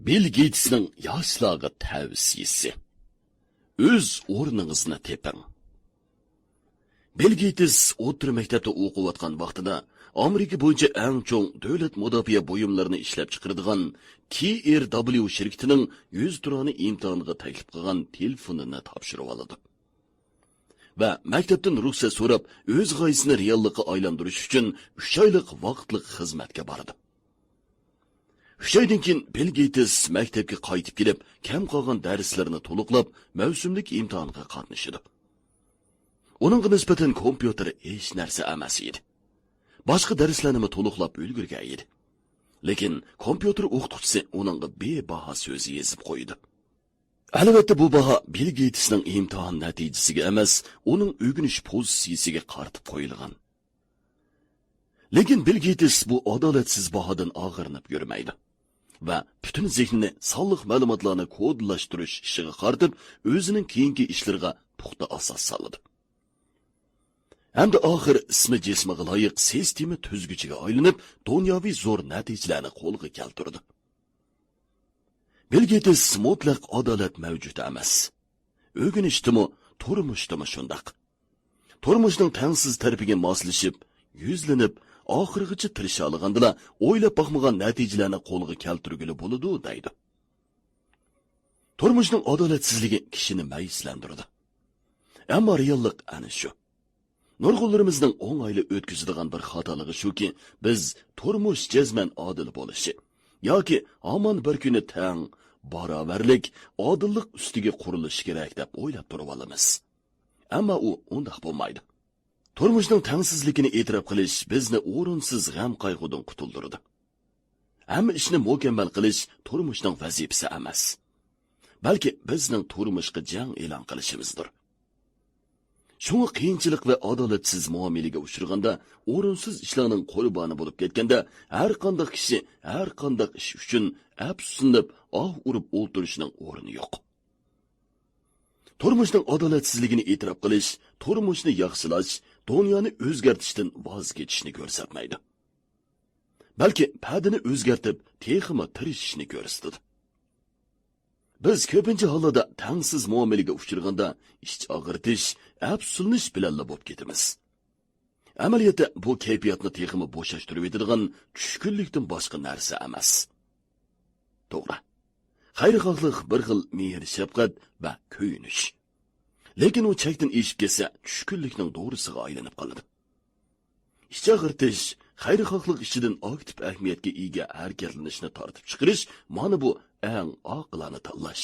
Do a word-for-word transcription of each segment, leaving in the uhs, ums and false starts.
بىل گېيتسنىڭ ياشلارغا تەۋسىيىسى. ئۆز ئورنىڭىزنى تېپىڭ. بىل گېيتس ئوتتۇرا مەكتەپتە ئوقۇۋاتقان ۋاقتىدا ئامېرىكا بويىچە ئەڭ چوڭ دۆلەت مۇداپىئە بۇيۇملىرىنى ئىشلەپچىقىرىدىغان تى ئېر دابليۇ شىركىتىنىڭ يۈزتۇرانە ئىمتىھانىغا تەكلىپ قىلغان تېلېفونىنى تاپشۇرۇۋالىدۇ. ۋە مەكتەپتىن رۇخسەت سوراپ، ئۆز غايىسىنى رېئاللىققا ئايلاندۇرۇش ئۈچۈن ئۈچ ئايلىق ۋاقىتلىق خىزمەتكە بارىدۇ. ئۈچ ئايدىن كېيىن بىل گېيتس مەكتەپكە قايتىپ كېلىپ، كەم قالغان دەرسلىرىنى تولۇقلاپ، مەۋسۇملۇق ئىمتىھانغا قاتنىشىدۇ. ئۇنىڭغا نىسبەتەن كومپيۇتېر ھېچ نەرسە ئەمەس ئىدى. باشقا دەرسلەرنىمۇ تولۇقلاپ ئۈلگۈرگەن ئىدى. لېكىن كومپيۇتېر ئوقۇتقۇچىسى ئۇنىڭغا بىباھا سۆز يېزىپ قويىدۇ. ئەلۋەتتە، بۇ باھا بىل گېيتسنىڭ ئىمتىھان نەتىجىسىگە ئەمەس، ئۇنىڭ ئۆگىنىش پوزىتسىيىسىگە قارىتىپ قويۇلغان. لېكىن بىل گېيتس بۇ ئادالەتسىز باھادىن ئاغرىنىپ يۈرمەيدۇ ۋە پۈتۈن زېھنىنى سانلىق مەلۇماتلارنى كودلاشتۇرۇش ئىشىغا قارىتىپ، ئۆزىنىڭ كېيىنكى ئىشلىرىغا پۇختا ئاساس سالىدۇ. ھەمدە ئاخىر ئىسمى جىسمىغا لايىق سىستېما تۈزگۈچىگە ئايلىنىپ، دۇنياۋى زور نەتىجىلەرنى قولغا كەلتۈرىدۇ. بىل گېيتس مۇتلەق ئادالەت مەۋجۇت ئەمەس. ئۆگىنىشتىمۇ، تۇرمۇشتىمۇ شۇنداق. تۇرمۇشنىڭ تەڭسىز تەرىپىگە ماسلىشىپ، يۈزلىنىپ، ئاخىرغىچە تىرىشالىغاندىلا، ئويلاپ باقمىغان نەتىجىلەرنى قولغا كەلتۈرگىلى بولىدۇ، دەيدۇ. تۇرمۇشنىڭ ئادالەتسىزلىكى كىشىنى مەيۈسلەندۈرىدۇ. ئەمما رېئاللىق ئەنە شۇ. نۇرغۇنلىرىمىزنىڭ ئوڭايلا ئۆتكۈزىدىغان بىر خاتالىقى شۇكى، بىز تۇرمۇش جەزمەن ئادىل بولۇشى ياكى ھامان بىر كۈنى تەڭ، باراۋەرلىك، ئادىللىق ئۈستىگە قۇرۇلۇشى كېرەك دەپ ئويلاپ تۇرۇۋالىمىز. ئەمما ئۇ ئۇنداق بولمايدۇ. تۇرمۇشنىڭ تەڭسىزلىكىنى ئېتىراپ قىلىش بىزنى ئورۇنسىز غەم-قايغۇدىن قۇتۇلدۇرىدۇ. ھەممە ئىشنى مۇكەممەل قىلىش تۇرمۇشنىڭ ۋەزىپىسى ئەمەس. بەلكى بىزنىڭ تۇرمۇشقا جەڭ ئېلان قىلىشىمىزدۇر. شۇڭا قىيىنچىلىق ۋە ئادالەتسىز مۇئامىلىگە ئۇچرىغاندا، ئورۇنسىز ئىشلارنىڭ قۇربانى بولۇپ كەتكەندە، ھەر قانداق كىشى ھەر قانداق ئىش ئۈچۈن ئەپسۇسلىنىپ، ئاھ ئۇرۇپ ئولتۇرۇشنىڭ ئورنى يوق. تۇرمۇشنىڭ ئادالەتسىزلىكىنى ئېتىراپ قىلىش تۇرمۇشنى ياخشىلاش، دۇنيانى ئۆزگەرتىشتىن ۋاز كېچىشنى كۆرسەتمەيدۇ. بەلكى پەدىنى ئۆزگەرتىپ، تېخىمۇ تىرىشىشنى كۆرسىتىدۇ. بىز كۆپىنچە ھاللاردا تەڭسىز مۇئامىلىگە ئۇچرىغاندا، ئىچ ئاغرىتىش، ئەپسۇسلىنىش بىلەنلا بولۇپ كېتىمىز. ئەمەلىيەتتە بۇ كەيپىياتنى تېخىمۇ بوشاشتۇرۇۋېتىدىغان چۈشكۈنلۈكتىن باشقا نەرسە ئەمەس. توغرا، خەيرخاھلىق بىر خىل مېھىر-شەپقەت ۋە كۆيۈنۈش. لېكىن ئۇ چەكتىن ئېشىپ كەتسە، چۈشكۈنلۈكنىڭ دورىسىغا ئايلىنىپ قالىدۇ. ئىچ ئاغرىتىش، خەيرخاھلىق ئىچىدىن ئاكتىپ ئەھمىيەتكە ئىگە ھەرىكەتلىنىشنى تارتىپ چىقىرىش، مانا بۇ ئەڭ ئاقىلانە تاللاش.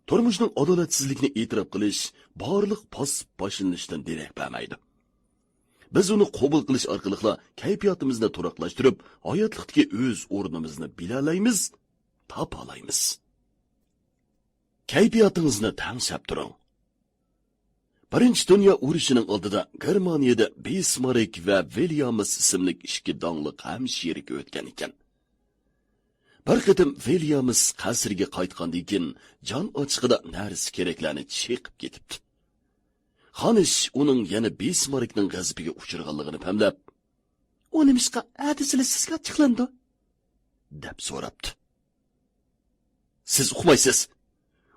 تۇرمۇشنىڭ ئادالەتسىزلىكىنى ئېتىراپ قىلىش بارلىق پاسسىپ باشلىنىشتىن دېرەك بەرمەيدۇ. بىز ئۇنى قوبۇل قىلىش ئارقىلىقلا كەيپىياتىمىزنى تۇراقلاشتۇرۇپ، ھاياتلىقتىكى ئۆز ئورنىمىزنى بىلەلەيمىز، تاپالايمىز. كەيپىياتىڭىزنى تەڭشەپ تۇرۇڭ. بىرىنچى دۇنيا ئۇرۇشىنىڭ ئالدىدا گېرمانىيەدە بىسمارك ۋە ۋىليامس ئىسىملىك ئىككى داڭلىق ھەمشىرىكى ئۆتكەن ئىكەن. بىر قېتىم ۋىليامس قەسرىگە قايتقاندىن كېيىن، جان ئاچچىقىدا نەرسە-كېرەكلەرنى چېقىپ كېتىپتۇ. خانىش ئۇنىڭ يەنە بىسماركنىڭ غەزىپىگە ئۇچرىغانلىقىنى پەملەپ، «ئۇ نېمىشقا ئەتىسىلا سىزگە ئاچچىقلىنىدۇ؟» دەپ سوراپتۇ. «سىز ئۇقمايسىز.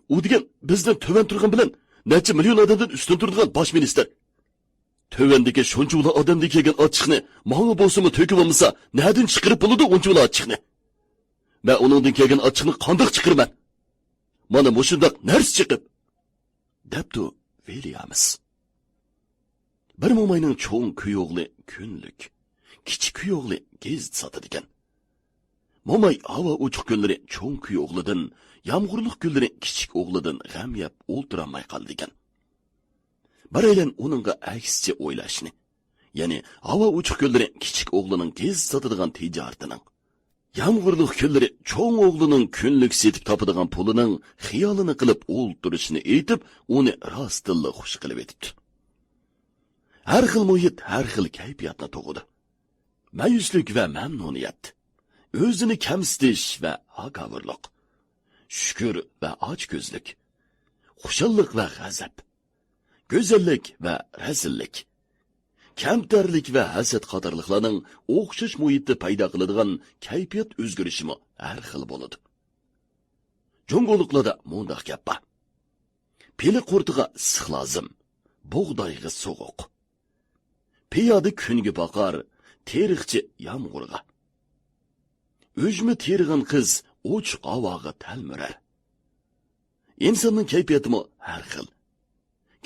ئۇ دېگەن بىزدىن تۆۋەن تۇرغان بىلەن نەچچە مىليون ئادەمدىن ئۈستۈن تۇرىدىغان باش مىنىستىر. تۆۋەندىكى شۇنچىۋالا ئادەمدىن كەلگەن ئاچچىقنى ماڭا بولسىمۇ تۆكۈۋالمىسا، نەدىن چىقىرىپ بولىدۇ ئۇنچىۋالا ئاچچىقنى؟ مەن ئۇنىڭدىن كەلگەن ئاچچىقنى قانداق چىقىرىمەن؟ مانا مۇشۇنداق نەرسە چېقىپ.» دەپتۇ ۋىليامس. بىر موماينىڭ چوڭ كۈيئوغلى كۈنلۈك، كىچىك كۈيئوغلى گېزىت ساتىدىكەن. موماي ھاۋا ئوچۇق كۈنلىرى چوڭ كۈيئوغلىدىن، يامغۇرلۇق كۈنلىرى كىچىك ئوغلىدىن غەم يەپ ئولتۇرالماي قالىدىكەن. بىرەيلەن ئۇنىڭغا ئەكسىچە ئويلاشنى، يەنى ھاۋا ئوچۇق كۈنلىرى كىچىك ئوغلىنىڭ گېزىت ساتىدىغان تىجارىتىنىڭ، يامغۇرلۇق كۈنلىرى چوڭ ئوغلىنىڭ كۈنلۈك سېتىپ تاپىدىغان پۇلىنىڭ خىيالىنى قىلىپ ئولتۇرۇشىنى ئېيتىپ، ئۇنى راستتىنلا خۇش قىلىۋېتىپتۇ. ھەر خىل مۇھىت ھەر خىل كەيپىياتنى تۇغىدۇ. مەيۈسلۈك ۋە مەمنۇنىيەت، ئۆزىنى كەمسىتىش ۋە ھاكاۋۇرلۇق، شۈكۈر ۋە ئاچكۆزلۈك، خۇشاللىق ۋە غەزەپ، گۈزەللىك ۋە رەزىللىك، كەمتەرلىك ۋە ھەسەت قاتارلىقلارنىڭ ئوخشاش مۇھىتتا پەيدا قىلىدىغان كەيپىيات ئۆزگىرىشىمۇ ھەر خىل بولىدۇ. جۇڭگولۇقلاردا مۇنداق گەپ بار: «پىلە قۇرتىغا ئىسسىق لازىم، بۇغدايغا سوغۇق. پىيادە كۈنگە باقار، تېرىقچى يامغۇرغا. ئۈجمە تېرىغان قىز ئوچۇق ھاۋاغا تەلمۈرەر.» ئىنساننىڭ كەيپىياتىمۇ ھەر خىل.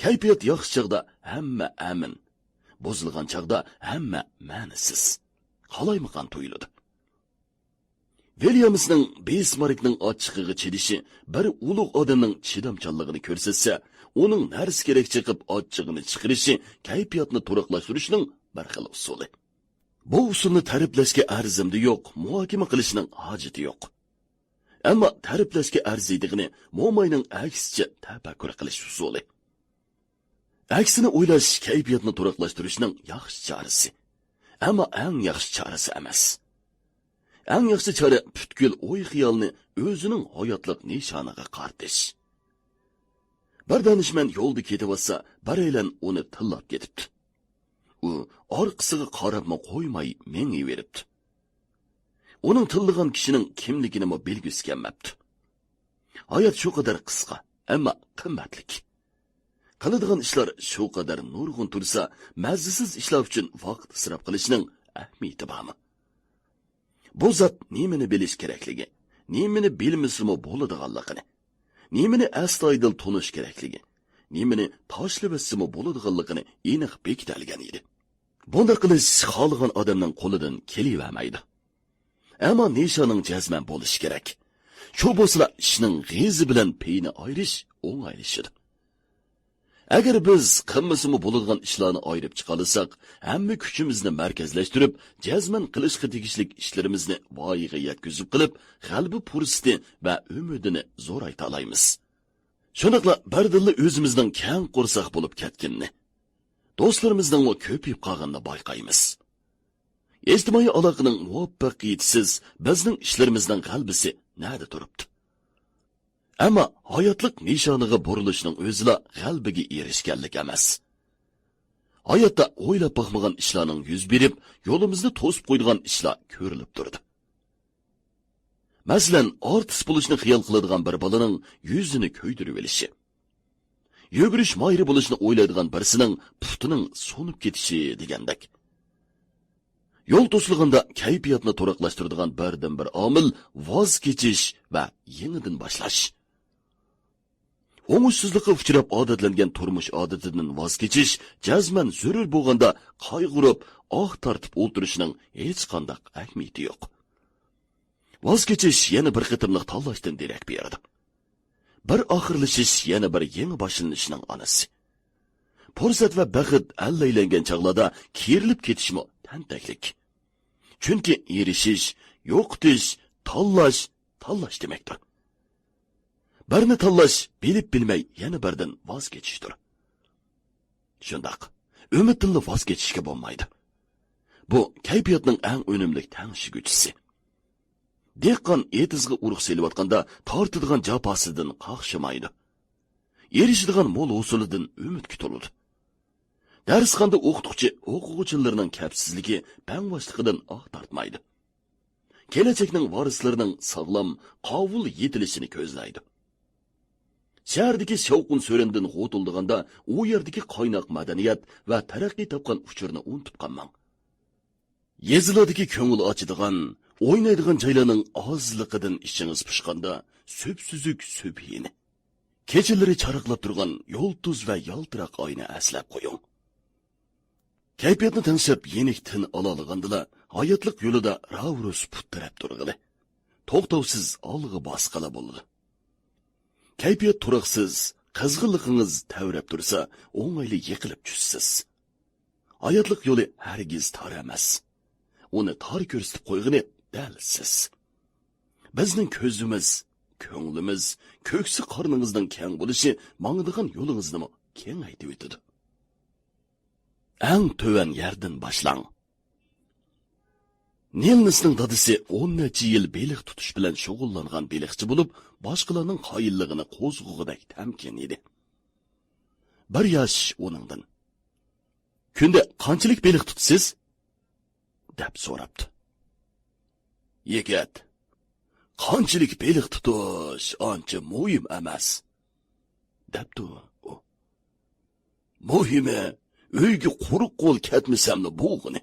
كەيپىيات ياخشى چاغدا ھەممە ئەمىن، بۇزۇلغان چاغدا ھەممە مەنىسىز، قالايمىقان تۇيۇلىدۇ. ۋىليامسنىڭ بىسماركنىڭ ئاچچىقىغا چىدىشى بىر ئۇلۇغ ئادەمنىڭ چىدامچانلىقىنى كۆرسەتسە، ئۇنىڭ نەرسە كېرەك چېقىپ ئاچچىقىنى چىقىرىشى كەيپىياتنى تۇراقلاشتۇرۇشنىڭ بىر خىل ئۇسۇلى. بۇ ئۇسۇلنى تەرىپلەشكە ئەرزىمدە يوق، مۇھاكىمە قىلىشنىڭ ھاجىتى يوق. ئەمما تەرىپلەشكە ئەرزىيدىغىنى موماينىڭ ئەكسىچە تەپەككۇر قىلىش ئۇسۇلى. ئەكسىنى ئويلاش كەيپىياتنى تۇراقلاشتۇرۇشنىڭ ياخشى چارىسى. ئەمما ئەڭ ياخشى چارىسى ئەمەس. ئەڭ ياخشى چارە پۈتكۈل ئوي-خىيالنى ئۆزىنىڭ ھاياتلىق نىشانىغا قارىتىش. بىر دانىشمەن يولدا كېتىۋاتسا، بىرەيلەن ئۇنى تىللاپ كېتىپتۇ. ئۇ ئارقىسىغا قاراپمۇ قويماي مېڭىۋېرىپتۇ. ئۇنىڭ تىللىغان كىشىنىڭ كىملىكىنىمۇ بىلگۈسى كەلمەپتۇ. ھايات شۇ قەدەر قىسقا، ئەمما قىممەتلىك. قىلىدىغان ئىشلار شۇ قەدەر نۇرغۇن تۇرسا، مەززىسىز ئىشلار ئۈچۈن ۋاقىت ئىسراپ قىلىشنىڭ ئەھمىيىتى بارمۇ؟ بۇ زات نېمىنى بىلىش كېرەكلىكى، نېمىنى بىلمىسىمۇ بولىدىغانلىقىنى، نېمىنى ئەستايىدىل تونۇش كېرەكلىكى، نېمىنى تاشلىۋەتسىمۇ بولىدىغانلىقىنى ئېنىق بېكىتەلىگەن ئىدى. بۇنداق قىلىش خالىغان ئادەمنىڭ قولىدىن كېلىۋەرمەيدۇ. ئەمما نىشانىڭ جەزمەن بولۇشى كېرەك. شۇ بولسىلا ئىشنىڭ غېزى بىلەن پېيىنى ئايرىش ئوڭايلىشىدۇ. ئەگەر بىز قىلمىسىمۇ بولىدىغان ئىشلارنى ئايرىپ چىقالىساق، ھەممە كۈچىمىزنى مەركەزلەشتۈرۈپ، جەزمەن قىلىشقا تېگىشلىك ئىشلىرىمىزنى ۋايىغا يەتكۈزۈپ قىلىپ، غەلىبە پۇرسىتى ۋە ئۈمىدىنى زورايتالايمىز. شۇنداقلا بىردىنلا ئۆزىمىزنىڭ كەڭ قورساق بولۇپ كەتكىنىنى، دوستلىرىمىزنىڭمۇ كۆپىيىپ قالغىنىنى بايقايمىز. ئىجتىمائىي ئالاقىنىڭ مۇۋەپپەقىيىتىسىز بىزنىڭ ئىشلىرىمىزنىڭ غەلىبىسى نەدە تۇرۇپتۇ؟ ئەمما ھاياتلىق نىشانىغا بۇرۇلۇشنىڭ ئۆزىلا غەلىبىگە ئېرىشكەنلىك ئەمەس. ھاياتتا ئويلاپ باقمىغان ئىشلارنىڭ يۈز بېرىپ، يولىمىزنى توسۇپ قويىدىغان ئىشلار كۆرۈلۈپ تۇرىدۇ. مەسىلەن، ئارتىس بولۇشنى خىيال قىلىدىغان بىر بالىنىڭ يۈزىنى كۆيدۈرۈۋېلىشى، يۈگۈرۈش ماھىرى بولۇشنى ئويلايدىغان بىرسىنىڭ پۇتىنىڭ سۇنۇپ كېتىشى دېگەندەك. يول توسۇلغاندا كەيپىياتنى تۇراقلاشتۇرىدىغان بىردىنبىر ئامىل ۋاز كېچىش ۋە يېڭىدىن باشلاش. ئوڭۇشسىزلىققا ئۇچراپ ئادەتلەنگەن تۇرمۇش ئادىتىدىن ۋاز كېچىش جەزمەن زۆرۈر بولغاندا قايغۇرۇپ، ئاھ تارتىپ ئولتۇرۇشنىڭ ھېچقانداق ئەھمىيىتى يوق. ۋاز كېچىش يەنە بىر قېتىملىق تاللاشتىن دېرەك بېرىدۇ. بىر ئاخىرلىشىش يەنە بىر يېڭى باشلىنىشنىڭ ئانىسى. پۇرسەت ۋە بەخت ئەللەيلەنگەن چاغلاردا كېرىلىپ كېتىشمۇ تەنتەكلىك. چۈنكى ئېرىشىش، يوقىتىش، تاللاش، تاللاش دېمەكتۇر. بىرنى تاللاش بىلىپ بىلمەي يەنە بىردىن ۋاز كېچىشتۇر. شۇنداق، ئۈمىدتىنلا ۋاز كېچىشكە بولمايدۇ. بۇ كەيپىياتنىڭ ئەڭ ئۈنۈملۈك تەڭشىگۈچىسى. دېھقان ئېتىزغا ئۇرۇق سېلىۋاتقاندا تارتىدىغان جاپاسىدىن قاقشىمايدۇ. ئېرىشىدىغان مول ھوسۇلىدىن ئۈمىدكە تولىدۇ. دەرسخانىدا ئوقۇتقۇچى ئوقۇغۇچىلىرىنىڭ كەپسىزلىكى، بەڭباشلىقىدىن ئاھ تارتمايدۇ. كېلەچەكنىڭ ۋارىسلىرىنىڭ ساغلام، قاۋۇل يېتىلىشىنى كۆزلەيدۇ. شەھەردىكى شاۋقۇن-سۈرەندىن غۇتۇلدىغاندا، ئۇ يەردىكى قايناق مەدەنىيەت ۋە تەرەققىي تاپقان ئۇچۇرنى ئۇنتۇپ قالماڭ. يېزىلاردىكى كۆڭۈل ئاچىدىغان، ئوينايدىغان جايلارنىڭ ئازلىقىدىن ئىچىڭىز پۇشقاندا، سۈپسۈزۈك سۈبھىنى، كېچىلىرى چاراقلاپ تۇرغان يۇلتۇز ۋە يالتىراق ئاينى ئەسلەپ قويۇڭ. كەيپىياتنى تەڭشەپ يېنىك تىن ئالالىغاندىلا، ھاياتلىق يولىدا راۋۇرۇس پۇت تىرەپ تۇرغىلى، توختاۋسىز ئالغا باسقىلى بولىدۇ. كەيپىيات تۇراقسىز، قىزغىنلىقىڭىز تەۋرەپ تۇرسا، ئوڭايلا يىقىلىپ چۈشىسىز. ھاياتلىق يولى ھەرگىز تار ئەمەس. ئۇنى تار كۆرسىتىپ قويغىنى دەل سىز. بىزنىڭ كۆزىمىز، كۆڭلىمىز، كۆكسى قارنىڭىزنىڭ كەڭ بولۇشى ماڭىدىغان يولىڭىزنىمۇ كېڭەيتىۋېتىدۇ. ئەڭ تۆۋەن يەردىن باشلاڭ. نىلنىسنىڭ دادىسى ئون نەچچە يىل بېلىق تۇتۇش بىلەن شۇغۇللانغان بېلىقچى بولۇپ، باشقىلارنىڭ قايىللىقىنى قوزغىغۇدەك تەمكىن ئىدى. بىر ياش ئۇنىڭدىن: «كۈندە قانچىلىك بېلىق تۇتىسىز؟» دەپ سوراپتۇ. «يىگىت، قانچىلىك بېلىق تۇتۇش ئانچە مۇھىم ئەمەس»، دەپتۇ ئۇ. «مۇھىمى، ئۆيگە قۇرۇق قول كەتمىسەملا بولغىنى.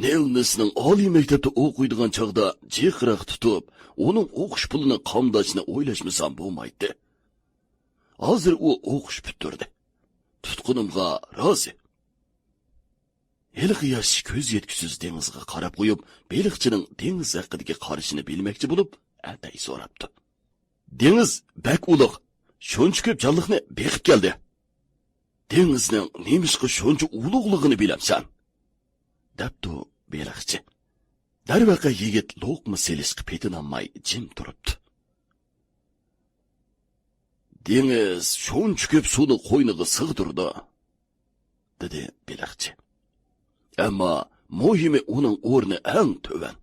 نىلنىسنىڭ ئالىي مەكتەپتە ئوقۇيدىغان چاغدا جىقراق تۇتۇپ، ئۇنىڭ ئوقۇش پۇلىنى قامداشنى ئويلاشمىسام بولمايتتى. ھازىر ئۇ ئوقۇش پۈتتۈردى. تۇتقىنىمغا رازى.» ھېلىقى ياش كۆز يەتكۈسىز دېڭىزغا قاراپ قويۇپ، بېلىقچىنىڭ دېڭىز ھەققىدىكى قارىشىنى بىلمەكچى بولۇپ، ئەتەي سوراپتۇ. «دېڭىز بەك ئۇلۇغ، شۇنچە كۆپ جانلىقنى بېقىپ كەلدى. دېڭىزنىڭ نېمىشقا شۇنچە ئۇلۇغلۇقىنى بىلەمسەن؟» دەپتۇ بېلىقچى. دەرۋەقە، يىگىت لوقما سېلىشقا پېتىنالماي جىم تۇرۇپتۇ. «دېڭىز شۇنچە كۆپ سۇنى قوينىغا سىغدۇرىدۇ»، دېدى بېلىقچى. «ئەمما مۇھىمى، ئۇنىڭ ئورنى ئەڭ تۆۋەن.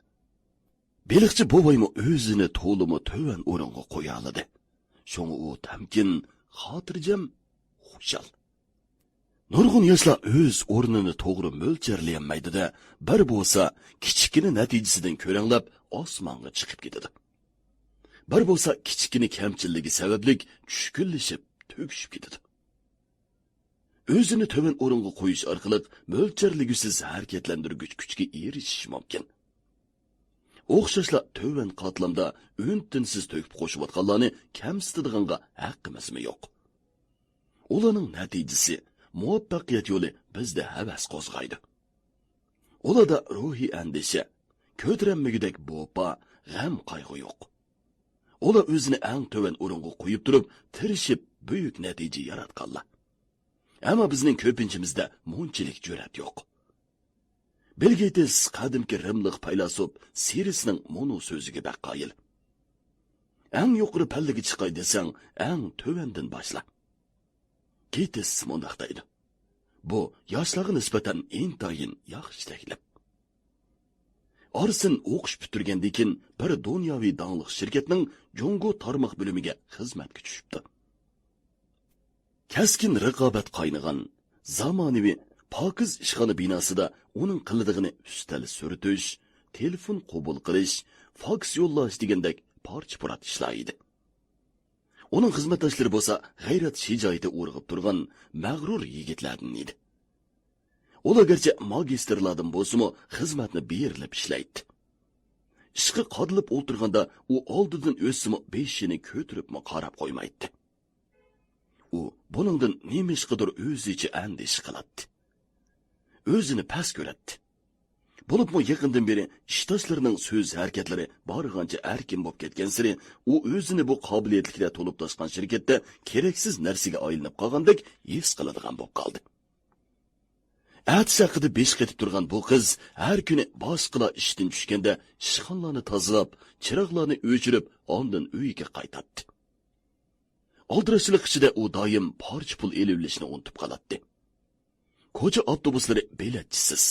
بېلىقچى بوۋايمۇ ئۆزىنى تولىمۇ تۆۋەن ئورۇنغا قويالىدى. شۇڭا ئۇ تەمكىن، خاتىرجەم، خۇشال. نۇرغۇن ياشلار ئۆز ئورنىنى توغرا مۆلچەرلىيەلمەيدۇ-دە، بىر بولسا كىچىككىنە نەتىجىسىدىن كۆرەڭلەپ ئاسمانغا چىقىپ كېتىدۇ. بىر بولسا كىچىككىنە كەمچىللىكى سەۋەبلىك چۈشكۈنلىشىپ تۈگىشىپ كېتىدۇ. ئۆزىنى تۆۋەن ئورۇنغا قويۇش ئارقىلىق مۆلچەرلىگۈسىز ھەرىكەتلەندۈرگۈچ كۈچكە ئېرىشىش مۇمكىن. ئوخشاشلا تۆۋەن قاتلامدا ئۈن-تىنسىز تۆھپە قوشۇۋاتقانلارنى كەمسىتىدىغانغا ھەققىمىزمۇ يوق. ئۇلارنىڭ نەتىجىسى، مۇۋەپپەقىيەت يولى بىزدە ھەۋەس قوزغايدۇ. ئۇلاردا روھىي ئەندىشە، كۆتۈرەلمىگۈدەك بوپا، غەم-قايغۇ يوق. ئۇلار ئۆزىنى ئەڭ تۆۋەن ئورۇنغا قويۇپ تۇرۇپ، تىرىشىپ، بۈيۈك نەتىجە ياراتقانلار. ئەمما بىزنىڭ كۆپىنچىمىزدە مۇنچىلىك جۈرئەت يوق. بىل گېيتس قەدىمكى رىملىق پەيلاسوپ سىرىسنىڭ مۇنۇ سۆزىگە بەك قايىل: «ئەڭ يۇقىرى پەللىگە چىقاي دېسەڭ، ئەڭ تۆۋەندىن باشلا.» گېيتس مۇنداق دەيدۇ: «بۇ ياشلارغا نىسبەتەن ئىنتايىن ياخشى تەكلىپ.» ئارسېن ئوقۇش پۈتتۈرگەندىن كېيىن بىر دۇنياۋى داڭلىق شىركەتنىڭ جۇڭگو تارماق بۆلۈمىگە خىزمەتكە چۈشۈپتۇ. كەسكىن رىقابەت قاينىغان زامانىۋى پاكىز ئىشخانا بىناسىدا ئۇنىڭ قىلىدىغىنى ئۈستەل سۈرتۈش، تېلېفون قوبۇل قىلىش، فاكس يوللاش دېگەندەك پارچە-پۇرات ئىشلار ئىدى. ئۇنىڭ خىزمەتداشلىرى بولسا غەيرەت-شىجائىتى ئۇرغۇپ تۇرغان مەغرۇر يىگىتلەردىن ئىدى. ئۇلار گەرچە ماگىستىرلاردىن بولسىمۇ، خىزمەتنى بېرىلىپ ئىشلەيتتى. ئىشقا قادىلىپ ئولتۇرغاندا ئۇ ئالدىدىن ئۆتسىمۇ، بېشىنى كۆتۈرۈپمۇ قاراپ قويمايتتى. ئۇ بۇنىڭدىن نېمىشقىدۇر ئۆزىچە ئەندىشە قىلاتتى. ئۆزىنى پەس كۆرەتتى. بولۇپمۇ يېقىندىن بېرى ئىشداشلىرىنىڭ سۆز ھەرىكەتلىرى بارغانچە ئەركىن بولۇپ كەتكەنسېرى، ئۇ ئۆزىنى بۇ قابىلىيەتلىكلەر تولۇپ تاشقان شىركەتتە كېرەكسىز نەرسىگە ئايلىنىپ قالغاندەك ھېس قىلىدىغان بولۇپ قالدى. ئەتىسى ھەققىدە بېشى قېتىپ تۇرغان بۇ قىز ھەر كۈنى باشقىلار ئىشتىن چۈشكەندە ئىشخانىلارنى تازىلاپ، چىراغلارنى ئۆچۈرۈپ، ئاندىن ئۆيىگە قايتاتتى. ئالدىراشچىلىق ئىچىدە ئۇ دائىم پارچە پۇل ئېلىۋېلىشنى ئۇنتۇپ قالاتتى. كوچا ئاپتوبۇسلىرى بېلەتچىسىز.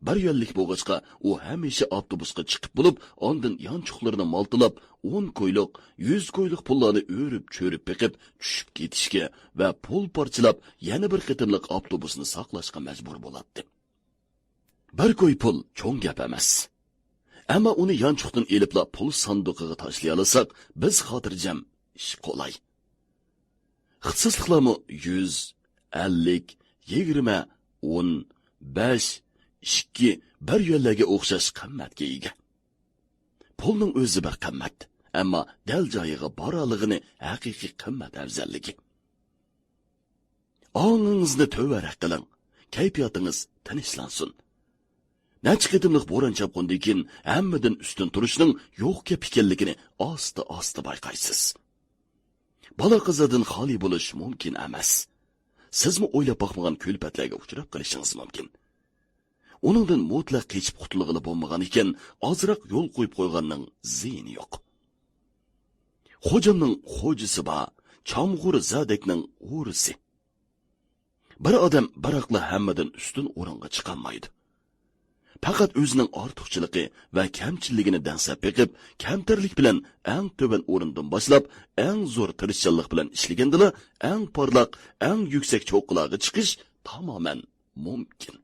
بىر يۆللۈك بولغاچقا، ئۇ ھەمىشە ئاپتوبۇسقا چىقىپ بولۇپ، ئاندىن يانچۇقلىرىنى مالتىلاپ، ئون كويلۇق، يۈز كويلۇق پۇللارنى ئۆرۈپ-چۆرۈپ بېقىپ، چۈشۈپ كېتىشكە ۋە پۇل پارچىلاپ، يەنە بىر قېتىملىق ئاپتوبۇسنى ساقلاشقا مەجبۇر بولاتتى. بىر كوي پۇل چوڭ گەپ ئەمەس. ئەمما ئۇنى يانچۇقتىن ئېلىپلا پۇل ساندۇقىغا تاشلىيالىساق، بىز خاتىرجەم، ئىش قولاي. ئىختىساسلىقلارمۇ يۈز، ئەللىك، يىگىرمە، ئون، بەش، ئىككى، بىر يۈەنلەرگە ئوخشاش قىممەتكە ئىگە. پۇلنىڭ ئۆزى بىر قىممەت، ئەمما دەل جايىغا بارالىغىنى ھەقىقىي قىممەت ئەۋزەللىكى. ئاڭىڭىزنى تۆۋەنرەك قىلىڭ، كەيپىياتىڭىز تىنچلانسۇن. نەچچە قېتىملىق بوران-چاپقۇندىن كېيىن ھەممىدىن ئۈستۈن تۇرۇشنىڭ يوق گەپ ئىكەنلىكىنى ئاستا-ئاستا بايقايسىز. بالا-قازادىن خالىي بولۇش مۇمكىن ئەمەس. سىزمۇ ئويلاپ باقمىغان كۈلپەتلەرگە ئۇچراپ قېلىشىڭىز مۇمكىن. ئۇنىڭدىن مۇتلەق قېچىپ قۇتۇلغىلى بولمىغان ئىكەن، ئازراق يول قويۇپ قويغاننىڭ زىيىنى يوق. خوجامنىڭ خوجىسى بار، چامغۇر زادەكنىڭ غورىسى. بىر ئادەم بىراقلا ھەممىدىن ئۈستۈن ئورۇنغا چىقالمايدۇ. پەقەت ئۆزىنىڭ ئارتۇقچىلىقى ۋە كەمچىللىكىنى دەڭسەپ بېقىپ، كەمتەرلىك بىلەن ئەڭ تۆۋەن ئورۇندىن باشلاپ، ئەڭ زور تىرىشچانلىق بىلەن ئىشلىگەندىلا، ئەڭ پارلاق، ئەڭ يۈكسەك چوققىلارغا چىقىش تامامەن مۇمكىن.